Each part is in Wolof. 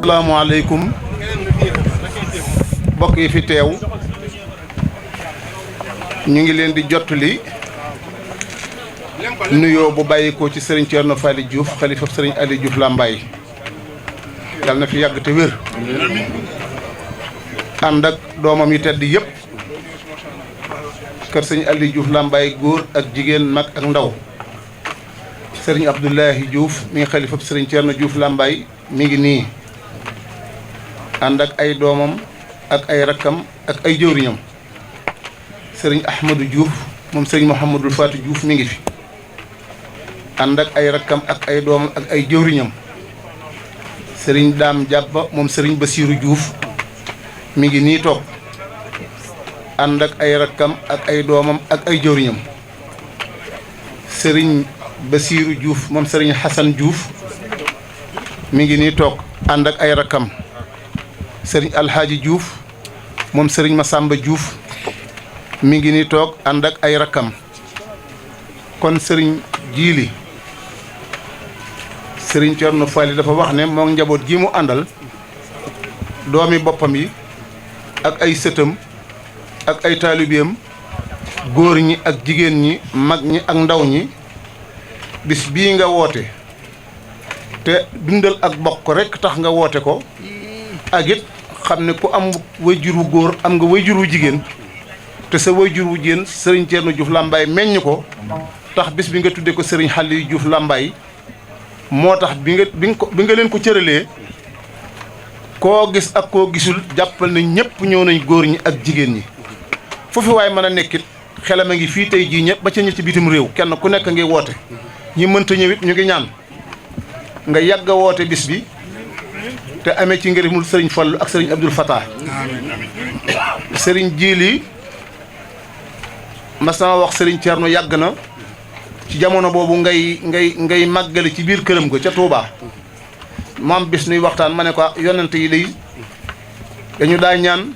asalaamaaleykum mbokk yi fi teew ñu ngi leen di jottali nuyoo bu bàyyikoo ci sëriñ Thierno Fally Diouf xalifa sëriñ Aliou Diouf Lambaye yàlla na fi yàgg te wér ànd ak doomam yi tedd yëpp kër sëriñ Aliou Diouf Lambaye góor ak jigéen mag ak ndaw sëriñ Abdoulahi Diouf mi ngi xalifa sëriñ Thierno Diouf Lambaye mi ngi nii ànd ak ay doomam ak ay rakkam ak ay jëwriñam sëriñ Ahmadou Diouf moom sëriñ Mouhamadou Fatou Diouf mi ngi fi ànd ak ay rakkam ak ay doomam ak ay jëwriñam sëriñ Daam Jàbba moom sëriñ Basiiru Diouf mi ngi nii toog ànd ak ay rakkam ak ay doomam ak ay jëwriñam sëriñ Basiiru Diouf moom sëriñ Xasan Diouf mi ngi nii toog ànd ak ay rakkam sëriñ Alxaaji Diouf moom sëriñ Masamba Diouf mi ngi nii toog ànd ak ay rakkam kon sëriñ Jiili sëriñ Thierno Fally dafa wax ne moom njaboot gi mu àndal doomi boppam yi ak ay sëtam ak ay taalibeem góor ñi ak jigéen ñi mag ñi ak ndaw ñi bis bii nga woote te dundal ak bokk rekk tax nga woote ko ak it xam ne ku am wayjur wu góor am nga wayjur wu jigéen te sa wayjur wu jigéen sëriñ Thierno Diouf Lambaye meññ ko tax bis bi nga tuddee ko sëriñ Aliou Diouf Lambaye moo tax bi nga leen ko cëralee koo gis ak koo gisul jàppal na ñëpp ñëw nañ góor ñi ak jigéen ñi foofu waaye mën a nekkit xelam a ngi fii tey jii ñëpp ba ca ñi ci bitim réew kenn ku nekk ngi woote ñi mënta ñëwit ñu ngi ñaan nga yàgg a woote bis bi te amee ci ngërëmul sëriñ Fallu ak sëriñ Abdul Fatah sëriñ Jiili mas na wax sëriñ Thierno yàgg na ci jamono boobu ngay màggale ci biir këram ga ca Touba maam bis nuy waxtaan ma ne ko yonent yi day dañu daa ñaan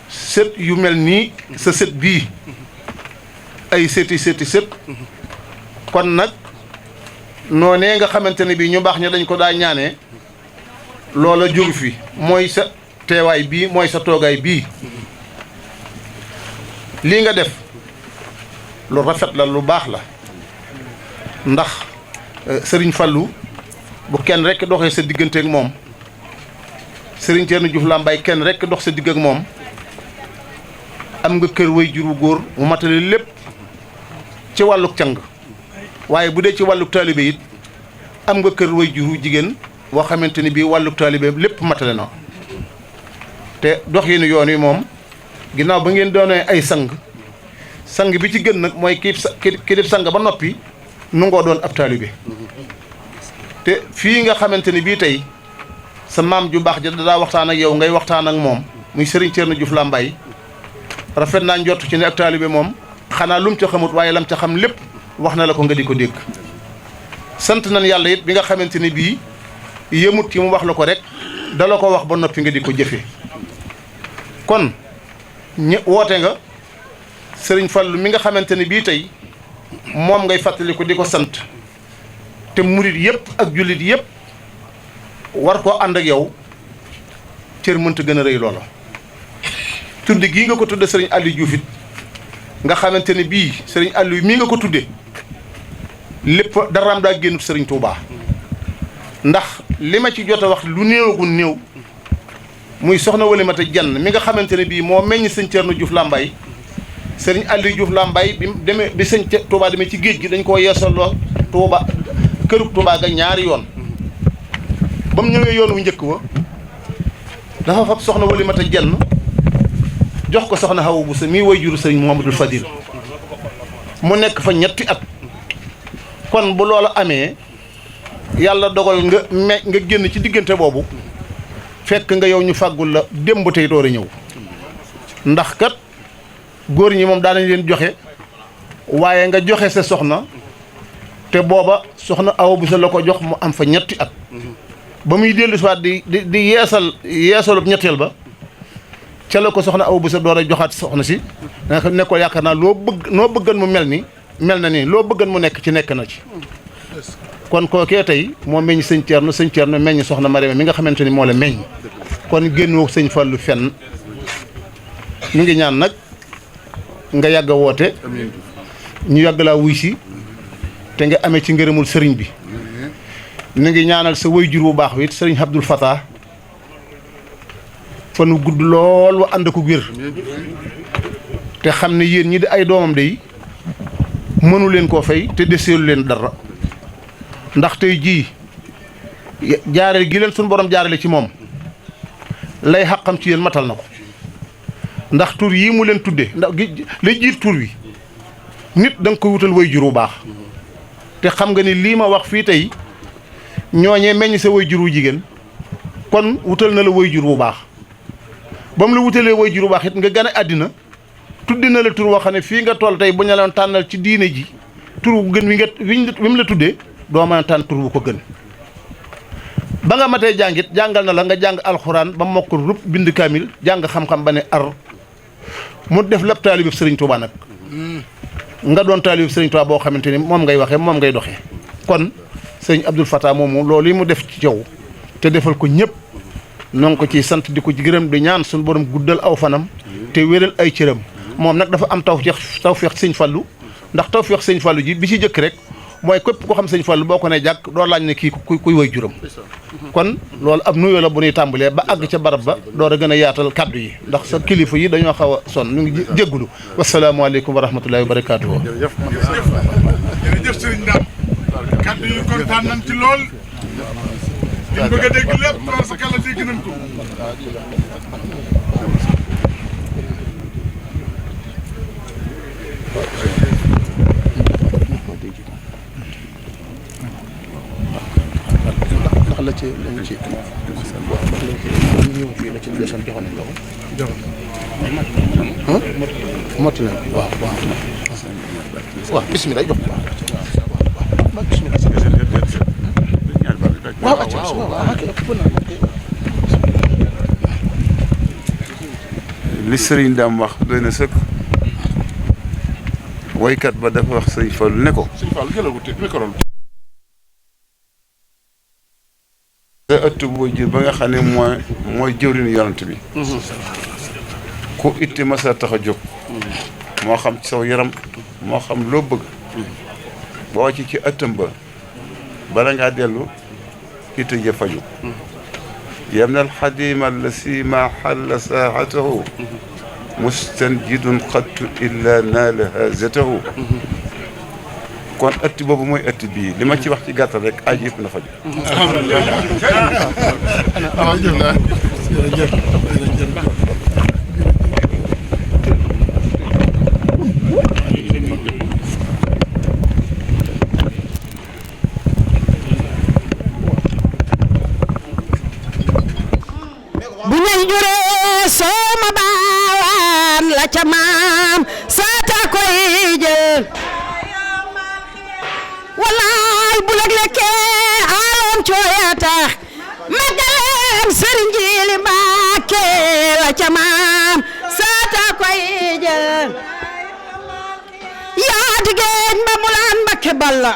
sët yu mel nii sa sët bii ay sëti sët kon nag noonee nga xamante ne bii ñu baax ña dañ ko daa ñaanee loola jógu fi mooy sa teewaay bii mooy sa toogaay bii lii nga def lu rafet la lu baax la ndax sëriñ Fallu bu kenn rekk doxee sa diggante ak moom sëriñ Thierno Diouf Lambaye kenn rekk dox sa digg ak moom am nga kër way jur wu góor mu matale lépp ci wàlluk càng waaye bu dee ci wàlluk taalibe it am nga kër way jur wu jigéen boo xamante ni bii wàlluk taalibe lépp matale na te dox yi nu yoon wi moom ginnaaw ba ngeen doonee ay sang bi ci gën nag mooy ki def sang ba noppi nu ngoo doon ab taalibe te fii nga xamante ni bii tey sa maam ju baax ja daa waxtaan ak yow ngay waxtaan ak moom muy sëriñ Thierno Diouf Lambaye rafet naa njort ci ne ab taalibe moom xanaa lum ca xamut waaye lam ca xam lépp wax na la ko nga di ko dégg sant nañ yàlla it bi nga xamante ni bii yëmut ci mu wax la ko rek dala ko wax ba noppi nga di ko jëfe kon woote nga sëriñ Fallu mi nga xamante ni bii tey moom ngay fàttaliku di ko sant te murit yëpp ak jullit yëpp war koo ànd ak yow cër mënta gën a rëy loola tudd gii nga ko tudde sëriñ Aliou Diouf it nga xamante ne bii sëriñ Aliou mii nga ko tudde lépp daraam daa génnut sëriñ Touba ndax li ma ci jot a wax lu néewagul néew muy soxna Walimata Jenn mi nga xamante ne bii moo meññ sëñ Thierno Diouf Lambaye sëriñ Aliou Diouf Lambaye bi demee bi sëñ Touba demee ci géej gi dañ koo yeesaloo Touba kërug Touba ga ñaari yoon ba mu ñëwee yoon wu njëkk wa dafa fab soxna Walimata Jenn jox ko soxna Hawa Bousso mii way juru sëriñ Mouhamadul Fadil mu nekk fa ñetti at kon bu loolu amee yàlla dogal nga génn ci diggante boobu fekk nga yow ñu fàggul la démb tey door a ñëw ndax kat góor ñi moom daanañ leen joxe waaye nga joxe sa soxna te booba soxna Awa Bousso la ko jox mu am fa ñetti at ba muy dellu siwaat di yeesalub ñetteel ba ca la ko soxna Awa Bousso door a joxaat soxna si ne ko yaakaar naa noo bëggan mu mel na nii loo bëggan mu nekk ci nekk na ci kon kookee tey moo meññ sëñ Thierno meññ soxna Mariama mi nga xamante ni moo la meññ kon génnoo sëñ Fallou fenn ñu ngi ñaan nag nga yàgg a woote ñu yàgg laa wuy si te nga amee ci ngërëmul sëriñ bi ñu ngi ñaanal sa waajur bu baax wi sëriñ Abdul Fatah fanu gudd lool wa ànd ko wér te xam ne yéen ñi di ay doomam day mënu leen koo fay te deseelu leen dara ndax tey jii jaarale gi leen suñu borom jaarale ci moom lay xàqam ci yéen matal na ko ndax tur yii mu leen tudde ndax lay jiit tur wi nit da nga koy wutal waajur bu baax te xam nga ni lii ma wax fii tey ñooñee meññ sa waajur wu jigéen kon wutal na la waajur bu baax ba mu la wutalee waajur bu baax it nga gane àddina tuddi na la tur woo xam ne fii nga toll tey bu ñu leen tànnal ci diine ji tur bu gën wi mu la tuddee doo mën a tànn tur bu ko gën ba nga matee jàngit jàngal na la nga jàng alxuraan ba mokk rub bind kaamil jàng xam-xam ba ne ar mu def lépp taalibib sëriñ Touba nag nga doon taalibib sëriñ Touba boo xamante ni moom ngay waxee moom ngay doxee kon sëriñ Abdul Fatah moomu loolu yi mu def ci yow te defal ko ñëpp noo ngi ko ciy sant di ko ci gërëm di ñaan suñu borom guddal aw fanam te wéral ay cëram moom nag dafa am tawfeex sëñ Fallu ndax tawfeex sëñ Fallu ji bi ci jëkk rek mooy képp ko xam sëñ Fallu boo ko ne jàkk doo laaj ne kii kuy way juram kon loolu ab nuyoo la bu ñuy tàmbalee ba àgg ca barab ba door a gën a yaatal kaddu yi ndax sa kilifa yi dañoo xaw a sonn ñu ngi jéggulu wasalaamaaleykum wa rahmatullahi wa barakaatu. jërëjëf sëriñ Ndam kaddu yi kontaan nañ ci lool ñu bëgg a dégg lépp parce que la dégg nañ ko. ndax la ci lañ ci ñëw fii la ci desoon joxoon nañ la ko motti nañ ko waaw bismillah jox waaw bismillah waaw li sëriñ Dame wax doy na sëkk waykat ba dafa wax sëriñ Fallu ne ko sa ëtt boo jur ba nga xam ne mooy jëwriñu yonent bi ku itti masa tax a jóg moo xam ci saw yaram moo xam loo bëgg boo ci ëttam ba bala ngaa dellu itte ja faju yamna alxadima allasi ma xalla saaxatahu mustanjidun xattu illa naala haazatahu kon ëtt boobu mooy ëtt bii li ma ci wax ci gàttal rek aaj yëpp na faju bu ñuy juree sooma baawaan la ca maam saata koy jël wallaay bu lag lekkee aloom cooya tax magaleem sëriñ Jili Mbàkke la ca maam saata koy jël yaa digéen ba mulaan Mbàkke balla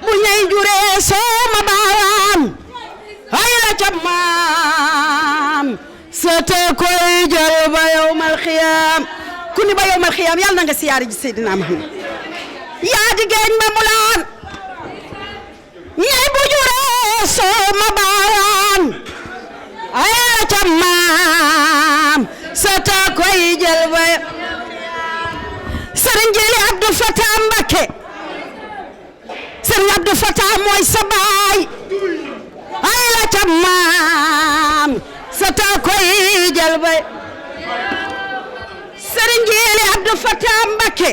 bu ñuy juree sooma baawaan ay la ca maam saata koy jël ba yawmal xiyaam ku ni ba yawmal xiyaam yàlla na nga siyaare ji Seydina Muhammad yaa di géej ma mulaan ñay bu juree sooma baawaan ay la ca maam saata koy jël ba sëriñ Jili Abdou Fatah Mbakke sëriñ Abdou Fatah mooy sa baay ay la ca maam saata koy jël ba sëriñ Jili Abdou Fatah Mbakke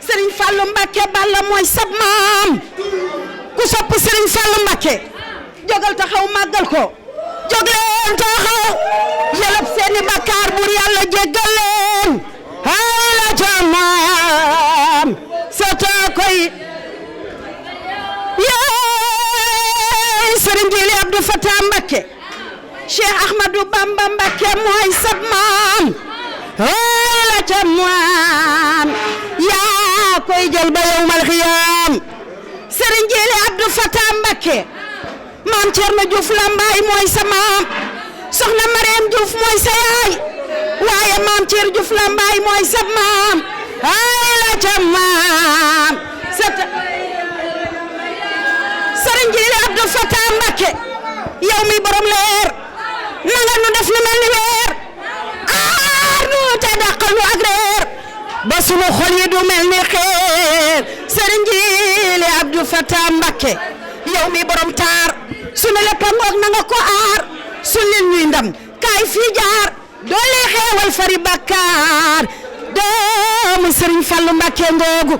sëriñ Fallu Mbakke Balla mooy sab maam ku sopp sëriñ Fallu Mbakke jógal taxaw màggal ko jóg leen taxaw yelab seeni bakkaar bur yàlla jéggal leen ay la ca maam saata koy yeey sëriñ Jili Abdou Fatah Mbakke Cheikh Ahmadou Bamba Mbakke mooy sab maam ay la ca maam yaa koy jël ba yawmal xiyaam Serigne Jili Abdou Fatah Mbacké maam Thierno Diouf Lambaye mooy sa maam soxna Mariam Diouf mooy sa yaay waaye maam Thierno Diouf Lambaye mooy sa maam ay la ca maam Serigne Jili Abdou Fatah Mbacké yow mi borom leer nanga nu def nu mel ni weer aar nu te dàqal nu ak reer ba sunu xol yi du mel ni xeer Serigne Jili Abdou Fatah Mbacké yow mi borom taar sunu lépp ngoog na nga ko aar sulil ñuy ndam kaay fii jaar doole xeewal fari bakkaar doomu Serigne Fallou Mbacké ngoogu